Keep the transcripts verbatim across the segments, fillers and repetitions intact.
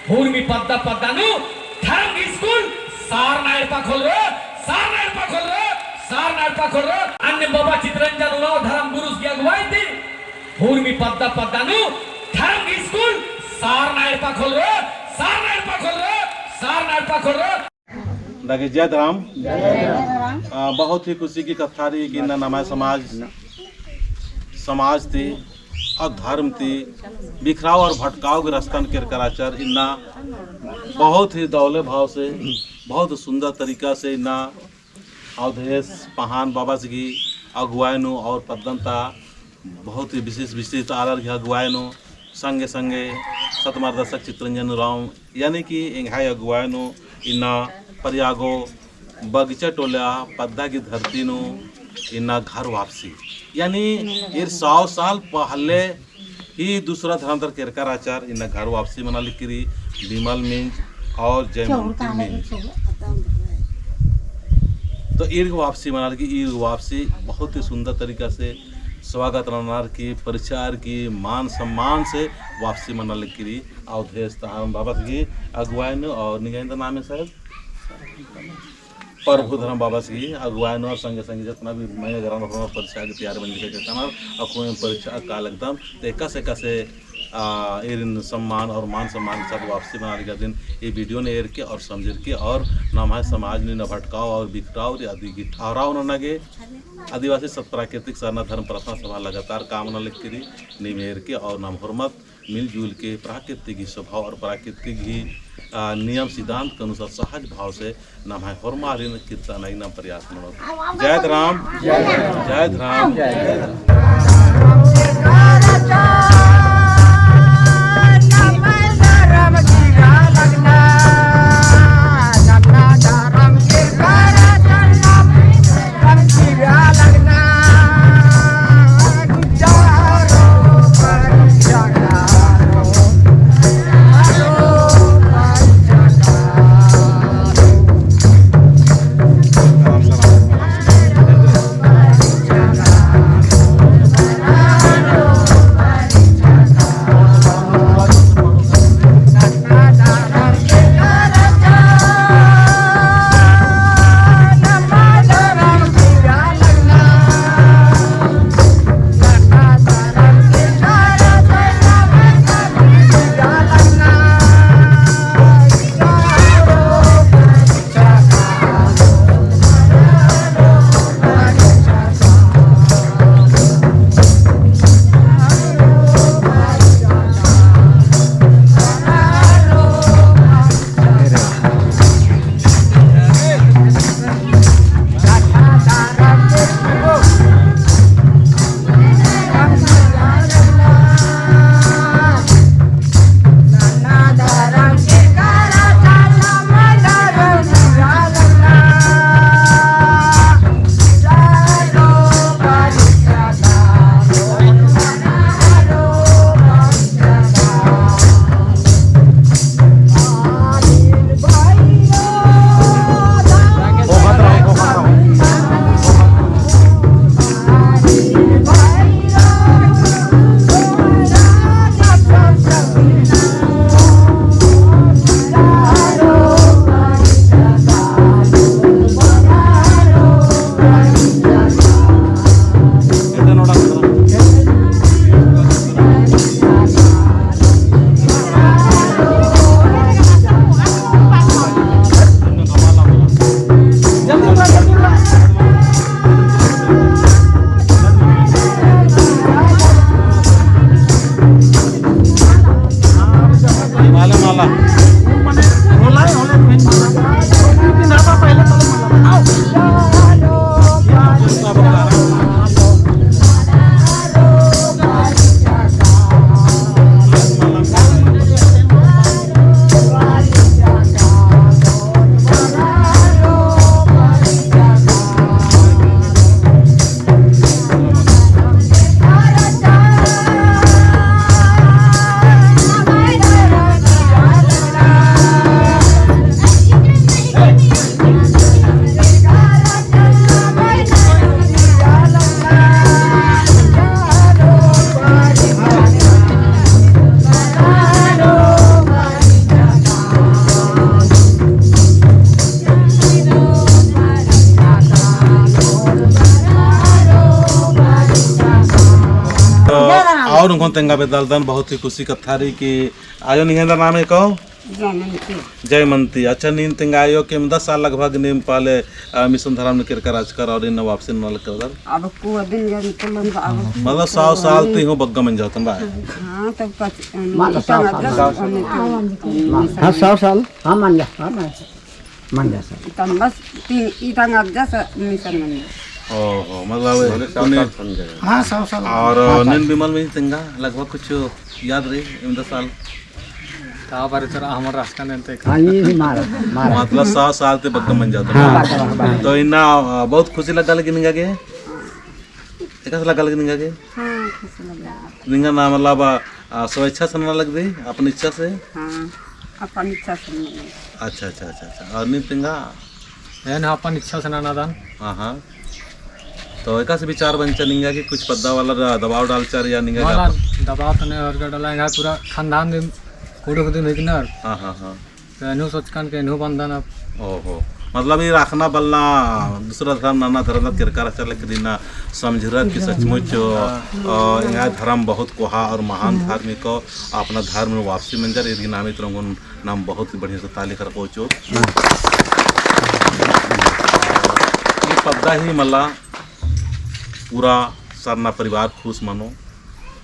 हुरमी पद्दा पद्दा नू धर्म स्कूल सारना एड़पा खोलरओ, सारना एड़पा खोलरओ, सारना एड़पा खोलरओ। अन्ने बाबा चितरंजन उराँव धर्म गुरुस गही अगुवाई ती हुरमी पद्दा पद्दा नू धर्म स्कूल सारना एड़पा खोलरओ, सारना एड़पा खोलरओ, सारना एड़पा खोलरओ। दागे जय धरम। आ, बहुत ही खुशी की कत्था रई कि इन्ना नम्है समाज, समाज ती और धर्म ती बिखराव और भटकाव के रस्तन केरका रहचर। इन्ना बहुत ही दौले भाव से, बहुत सुंदर तरीका से इन्ना अवधेश पहान बाबस गही अगुवाई नू और पद्दन ता बहुत ही विशिष्ट, विशिष्ट आलर गही अगुवाई नू, संगे संगे सत मार्गदर्शक चितरंजन उराँव, यानी कि एंग्है अगुवाई नू इन्ना परियागो बगीचा टोला पद्दा गही धरती नू इन्ना घर वापसी, यानी ईर सौ साल पहले ही दूसरा धर्म तर केरका रहचर, इन्ना घर वापसी मना लगी रई, विमल मिंज और जयमंती मिंज। तो ईर वापसी मना लगी, ईर वापसी बहुत ही सुंदर तरीका से स्वागत ननर की, परिचय की, मान सम्मान से वापसी मना लगी रई। अवधेश तहान बाबस गही अगुवाई नू और निंग्है एन्देर नामे साहेब? प्रभु धरम बाबस गही अगुवाई नू और संगे संगे जतना भी मया गरम होरमर परिचय की तैयार मंजकी रहचर, अक्कुन परिचय का लगदम, तो एकासे एकासे, आ, ईरिन सम्मान और मान सम्मान के साथ वापसी मना लगी रई। ई video ने एरके और समझेरके और नम्है समाज नू इन्ना भटकाव और बिखराव रई अदी गही ठहराव नना गे आदिवासी सत प्राकृतिक सरना धर्म प्रार्थना सभा लगातार काम नना लगी रई। नीम एरके और नाम होरमत मिलजुल के प्राकृतिक ही स्वभाव और प्राकृतिक ही, आ, नियम सिद्धांत के अनुसार सहज भाव से नम्है होरमारिन कीर्तन नना प्रयास ननोत। जय धरम, जय धरम। ख़ोख़ा तेंगा बेद्दालदन, बहुत ही खुशी कत्था रई कि आयो निंग्है एन्दर नामे कओ? जयमंती। जयमंती। अच्छा, नीन तेंगा आयो कि एवंदा साल लगभग नीम पहले, अ, मिशन धरम नू केरका रहचकर और इन्ना वापसी नना लगदर? अब को दिन गन कुलन अब मतलब सौ साल ती हूँ बग्गे मंजा होतन बा? हाँ, तब पच-, मतलब इतना सौ साल। मतलब हाँ, सौ साल। हाँ, मंजा, हाँ, मंजा। मंजा सर। इतन बस तीन, इतन अब जस मिशन मंजा। ओहो, मतलब, मतलब उन्हें सात साल समझे। हाँ, सौ साल। और हाँ, नीन सर। बिमल में तेंगा लगभग कुछ याद रई, एवंदा साल? ता बारे तरा हमर रास्ता नहीं ते। हाँ, ये भी मारा, मारा। मतलब, सौ साल ते बग्गे मंजा होतन। हाँ, बस, बस, बस। तो इन्ना, अ, बहुत खुशी लग्गा लगी निंगा गे? एकासे लग्गा लगी निंगा गे? हाँ, खुशी लग्गा। निंगा ना मतलब, आ, स्वेच्छा से नना लगदी, अपन इच्छा से? हाँ, अपन इच्छा से नना लगदी। अच्छा, अच्छा, अच्छा, अच्छा। और नीन तेंगा? एन अपन इच्छा से ननादन। हाँ, हाँ। तो एकासे विचार बंचा निंगा कि कुछ पद्दा वाला दा-, दबाव डालचर या निंगा वाला का? दबाव तो नहीं और का डाला, एंग्है पूरा खानदान दिम कुँड़ुख़ दिम हिकनर। हाँ, हाँ, हाँ। तो एन्हु सोचकन के एन्हु बंदन अब। ओहो। मतलब ई रखना बलना दूसरा धरम नना धरम केरका रहचर लेकिन इन्ना समझरर कि सचमुच, अ, एंग्है धरम बहुत कोहा और महान धार्मिक हो, अपना धरम नू वापसी मंजर, इरगी नामे तरंगुन नाम बहुत ही बढ़िया से ताली खरकोचो। ई पद्दा ही मला पूरा सरना परिवार खुश मनो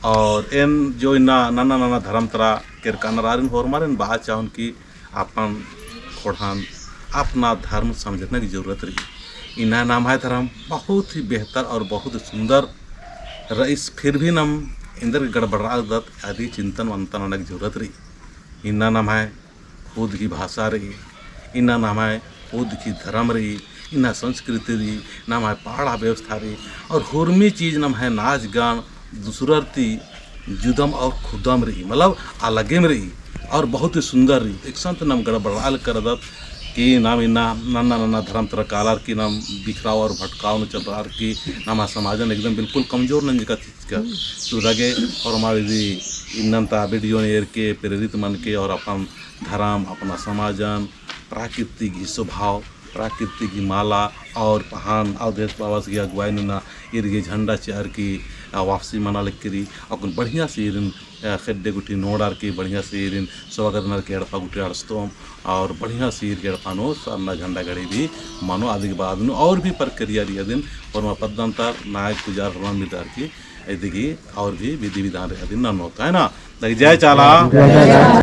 और एन जो इन्ना नन्ना नन्ना धरम तरा केरका नर आरिन होरमारिन बआ चाहन कि अपन ख़ोंड़हन अपना धर्म समझरना की जरूरत रई। इन्ना नम्है धर्म बहुत ही बेहतर और बहुत ही सुंदर रईस, फिर भी नम एन्देर गड़बड़ादत अदी चिंतन मंथन नना की जरूरत रई। इन्ना नम्है खुद की भाषा रई, इन्ना नम्है खुद की धर्म रई, इन्ना संस्कृति रई, नम्है पड़हा व्यवस्था रई, और हुरमी चीज नम्है नाच गान दूसरर ती जुदम और खुदम रई, मतलब अलगेम रई और बहुत ही सुंदर रई। एकसन ती नम गड़बड़ाल करदत कि नम इन्ना नन्ना नन्ना धर्म तरा कालर की नम बिखराव और भटकाव नू चलरर की नम्है समाजन एकदम बिल्कुल कमजोर नंजका चिचका। तो अदगे होरमारिन इन्नन्ता video एरके प्रेरित मनके और अपन धर्म, अपना समाजन, प्राकृतिक ही स्वभाव, प्राकृतिक ही माला और पहान अवधेश बाबस गही अगुवाई नू इरगे झंडा चिअर की, आ, वापसी मना लगी रई। अक्कुन बढ़िया से इरिन, आ, खेड्डे गुट्ठी नोड़ार की बढ़िया से इरिन स्वागत ननर की एड़पा गुट्ठी अंड़सतोम और बढ़िया से इरगे एड़पा नू सरना झंडा गड़ी भी मनो। अदि के बाद नू और भी प्रक्रिया रई अदिन होरमा पद्दन्तर नायक पुजार होरमा मिलर की इदिगी और भी विधि विधान रई अदिन ननोत, है ना? ताकि जय चाला। जय चाला।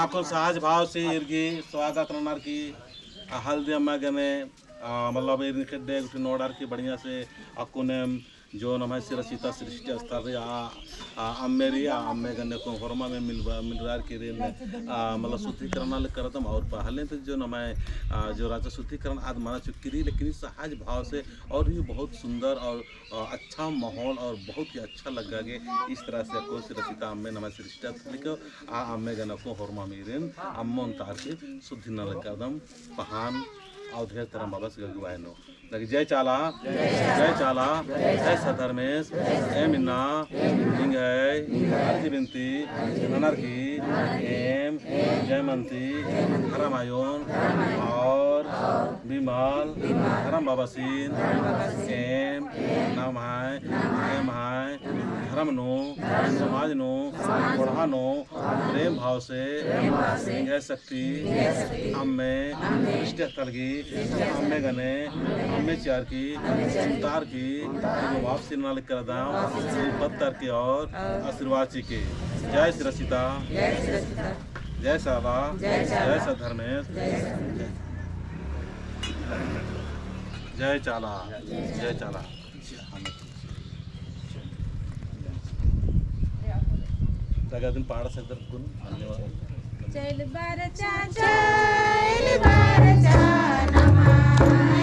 अक्कुन सहज भाव से ईर गही स्वागत ननर की, आ, हल्दी अम्मा गने, आ, मतलब ईर निकट दे गुट्ठी नोड़र की बढ़िया से अक्कुन एम जो नम्है सिरसिता सृष्टि स्थल रई, आ, आ, अम्मे रई, आ, अम्मे गने अक्कुन होरमा में मिलबा, मिलरार की ईरिन, आ, मतलब शुद्धिकरण नना लगदम और पहले तो जो नम्है, आ, जो राजा शुद्धिकरण आद मना चुकी रई, लेकिन सहज भाव से और भी बहुत सुंदर और अ, अच्छा माहौल और बहुत ही अच्छा लग्गा गे। इस तरह से अक्कुन सिरसिता अम्मे नम्है सृष्टि स्थल को आ अम्मे गने अक्कुन होरमा में ईरिन अम्मोन तार की शुद्धि नना लगदम पहान अवधेश धरम बाबस अगुवाई नू। लगे जय चाला, जय चाला, जय सधर्मेस, एम इन्ना निंग्है अर्जी बिनती ननर की एम जयमंती धरम आयोन और बिमल धरम बाबासिन एम नम्है एम्है धरम नू, समाज नू, कोड़हा नू प्रेम भाव से निंग्है शक्ति अम्मे सृष्टि स्थल की अम्मे गने अम्मे चिअर की चिंतार की वापसी नना लगदम पत्तर की और आशीर्वाद चिके। जय सिरसिता। जय चाला, जय चाला। जय सधर्मेस, जय चाला। जय चाला, जय चाला। तगा दिन पहाड़ से इधर गुन धन्यवाद। चल बरचा, चल बरचा, नम्है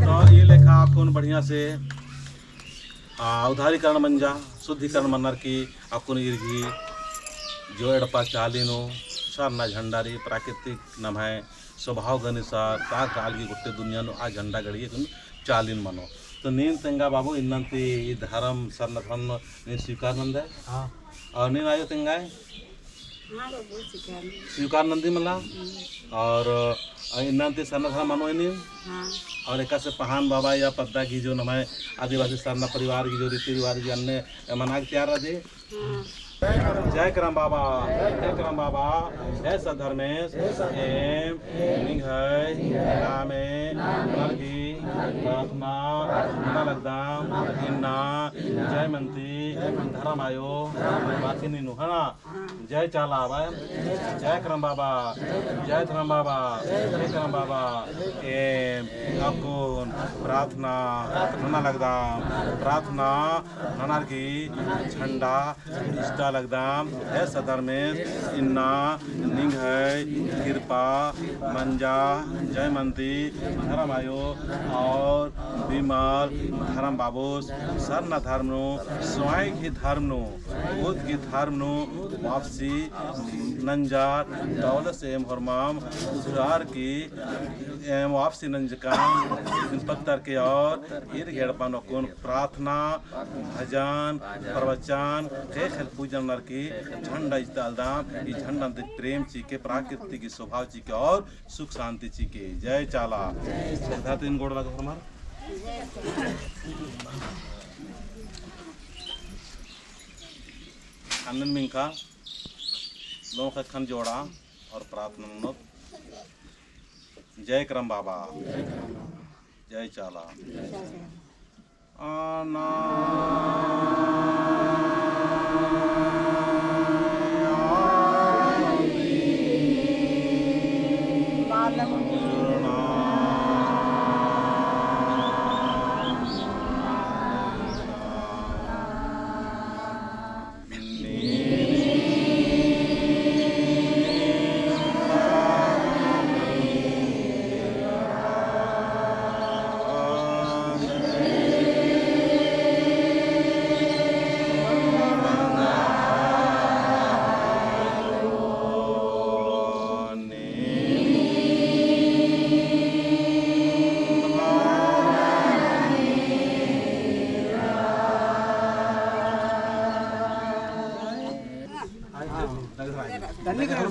तो ई लेखा अक्कुन बढ़िया से, आ, उद्धारीकरण मंजा, शुद्धिकरण मनर की अक्कुन ईर गही जो एड़पा चाली नू सरना झंडा रई, प्राकृतिक नम्है स्वभाव के अनुसार तार काल की गोट्टे दुनिया नू आ झंडा गड़िया अक्कुन चालिन मनो। तो नीन तेंगा बाबू इन्नन्ती ई धरम सरना धरम नीन स्वीकार नन्दय? हाँ। और नीन आयो तेंगाय? हाँ बाबू, स्वीकार नन्दय। स्वीकार नन्दी मला? हम्म। और, अ, इन्नन्ती सरना धरम मनो इन्नी? हाँ। और एकासे पहान बाबा या पद्दा की जो नम्है आदिवासी सरना परिवार की जो रीति रिवाज की अन्ने मना के तैयार रअदी? जय करम बाबा, जय करम बाबा, जय सधर्मेस, एम निंग्है नामे नलगी प्रार्थना नना लगदम, इन्ना जयमंती धरम आयो बातिनी नुहना। जय चाला बाबा, जय करम बाबा, जय धरम बाबा, जय करम बाबा, एम अक्कुन प्रार्थना नना लगदम, प्रार्थना ननर की झंडा इजता लगदम। हे सधर्मेस, इन्ना निंग्है किरपा मंजा, जयमंती धरम आयो और बिमल धरम बाबुस सरना धरम नू, स्वयं गही धरम नू, खुद गही धरम नू वापसी नंजर, तौलस एम होरमम उद्धार की एम वापसी नंजकम पत्तर के और ईर गही एड़पा नू अक्कुन प्रार्थना, भजन, प्रवचन, ख़ेख़ेल पूजन ननर की झंडा इजता लगदम। ई झंडन ती प्रेम चिके, प्राकृतिक स्वभाव चिके और सुख शांति चिके। जय चाला। श्रद्धा तीन गोड़ लगा हमार। अन्नन मिंखा, लोग ख़ेक्खन जोड़ा और प्रार्थना ननोत। जय करम बाबा। जय चाला।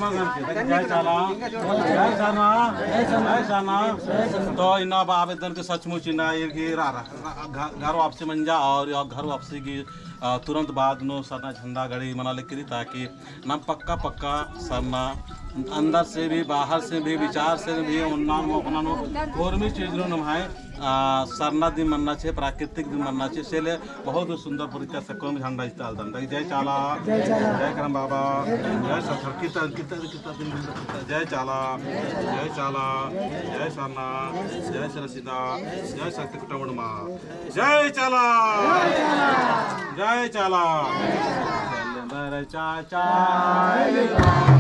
जय चाला, जय सरना, जय सरना। तो इन्ना बा आवेदन के सचमुच इन्ना ईर की रा-, रा-, रा-, घ-, घर वापसी मंजा और या घर वापसी की, अ, तुरंत बाद नू सरना झंडा गड़ी मना लेकरी, ताकि नम पक्का पक्का सरना अंदर से भी, बाहर से भी, विचार से भी, ओन्ना नू, ओन्ना नू, कोरमी चीज नू नम्है आ, सरना दिम मन्ना चे, प्राकृतिक दिम मन्ना चे, से ले बहुत सुंदर परिचय से कोन झंडा इस्ताल दन। जय चाला, जय चाला। जय करम बाबा, जय सत-, कितना, कितना, कितना दिन, कितना, जय चाला, जय चाला, जय सरना, जय सरसिदा, जय शक्ति कुटुंब मा। जय चाला, जय चाला। जय चाला।